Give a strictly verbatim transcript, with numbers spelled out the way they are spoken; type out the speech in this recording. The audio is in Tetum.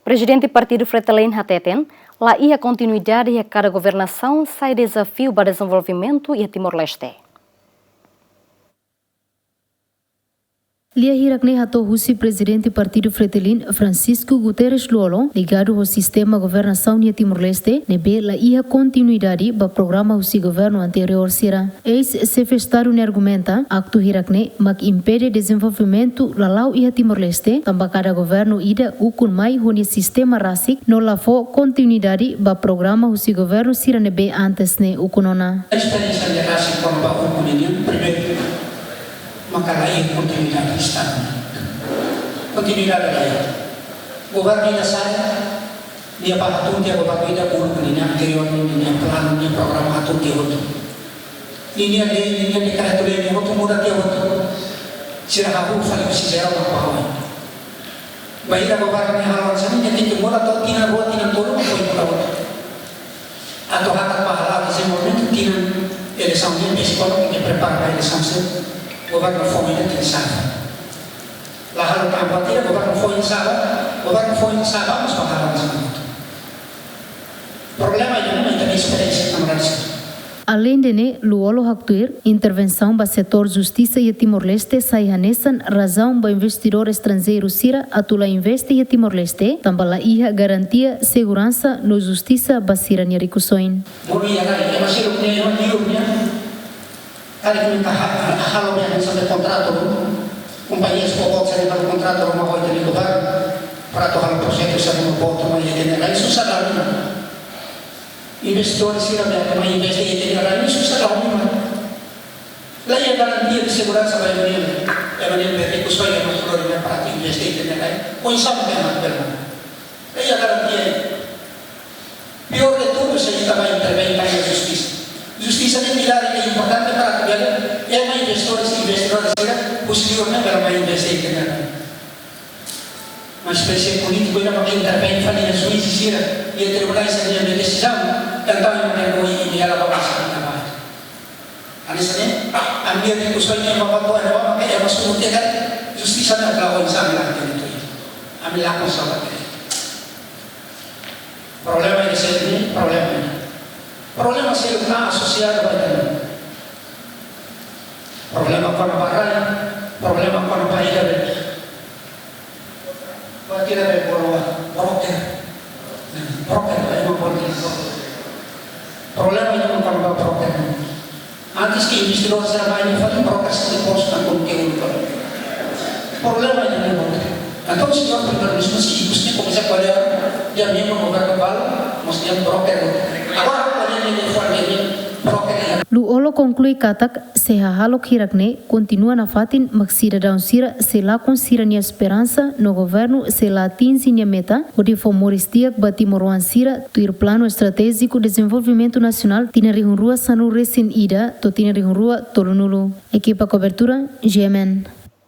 Prezidente Partidu Fretilin hateten, la iha kontinuidade iha kada governasaun sai dezafiu ba dezenvolvimentu iha Timor-Leste. Lia hirak ne'e hato'o husi Prezidente Partidu Fretilin, Francisco Guterres Lú-Olo, ligadu ho sistema governasaun iha Timor-Leste, ne'ebé la iha kontinuidade ba programa husi governu anteriór sira. Eis-xefe Estadu ne'e argumenta, aktu hirak ne'e mak impede dezenvolvimentu lala'ok iha Timor-Leste, tanba kada governu ida ukun mai ho nia sistema rasik no la fó kontinuidade ba programa husi governu sira ne'ebé antes ne'e ukun ona. Esperiénsia ne'e rasik kona-ba ukun ninian, primeiru, maka la iha kontinuidade Estadu. Kontinuidade la iha. Governu ida sai, nia ba hatun tiha governu ida uluk ninia anteriór, ninia planu, nia programa hatun tiha hotu. Ninia lei, ninia dekretu-lei, nia hotu muda tiha hotu. Sira hahú fali husi zero mak ba oin. Bainhira governu ne'e halo hanesan ne'e, nia tenke muda to'o tinan rua, tinan tolu mak foin muda hotu. Atu hakat ba hala'o dezenvolvimentu tinan eleisaun ne'e, pes kono nia prepara ba eleisaun sira, governu foin ne'e tenke sa'e. La halo tanba tira governu foin sa'e, governu foin sa'e, vamos ba hala'o dezenvolvimentu. Problema ida-ne'e mak ita esperiénsia namorada sira. Aleinde ne'e, Lú-Olo haktuir, intervensaun ba setór justisa iha Timor-Leste sai hanesan razaun ba investidór estranjeiru sira atu la investe iha Timor-Leste, tanba la iha garantia seguransa no justisa ba sira-nia rikusoin. Monu iha rai, ema seluk ne'e, ema liur ne'e. Karik ita ha-, ha-, halo bee hanesan ne'e kontratu, kompañia sira boot sira halo kontratu, ruma ho ita-nia governu, para atu halo projetu sira, ruma boot, ruma iha ita-nia rai, susar dala ida. Investidór sira bele mai investe iha ita-nia rai, susar dala ida. La iha garantia de seguransa ba ema ne'e, ema ne'e bele rikusoin, ema flori ne'e para atu investe iha ita-nia rai, oinsá mak ema bele. La iha garantia. Piór de tudu, se ita bá intervein ba iha justisa. Justisa ne'e pilar ida importante para atu bele ema investidór, investidór sira, husi liur ne'e bele mai investe iha ita-nia rai. Mas pese polítiku ida mak intervein fali iha juís sira, iha tribunál sira-nia desizaun, entaun ema ne'e boi imi hela ba masa ita bá. Hanesan ne'e, ami-nia rikusoin ne'e ba ba toa ne'e ba, maka ema suru tiha karik, justisa ne'e la oinsá ami la hatene tuir. Ami lakon salva tiha. Problema ida seluk ne'e, problema ida. Problema seluk ne'e asosiadu ba ita-nia. Problema kona-ba rai, problema kona-ba ida be. Ba tira be bolo broker. Broker, ba ema broker. Problema ida mak kona-ba broker. Antes ke investidór sira mai ne'e fali, broker sira depois na kon ke un. Problema ida mak broker. Entaun, señór Primeiru-Ministru, se ikus ne'e komesa ko'alia, dehan membru governu balu, mas dehan broker. Agora, ko'alia ne'e fali, broker. Lú-Olo konklui katak, se hahalok hirak ne'e kontinua nafatin, mak sidadaun sira sei lakon sira-nia esperansa no governu sei la atinje nia meta hodi fó moris di'ak ba timoroan sira tuir Planu Estratéjiku Dezenvolvimentu Nasionál tinan rihun rua sanulu resin ida to'o tinan rihun rua tolunulu. Ekipa kobertura, G M N.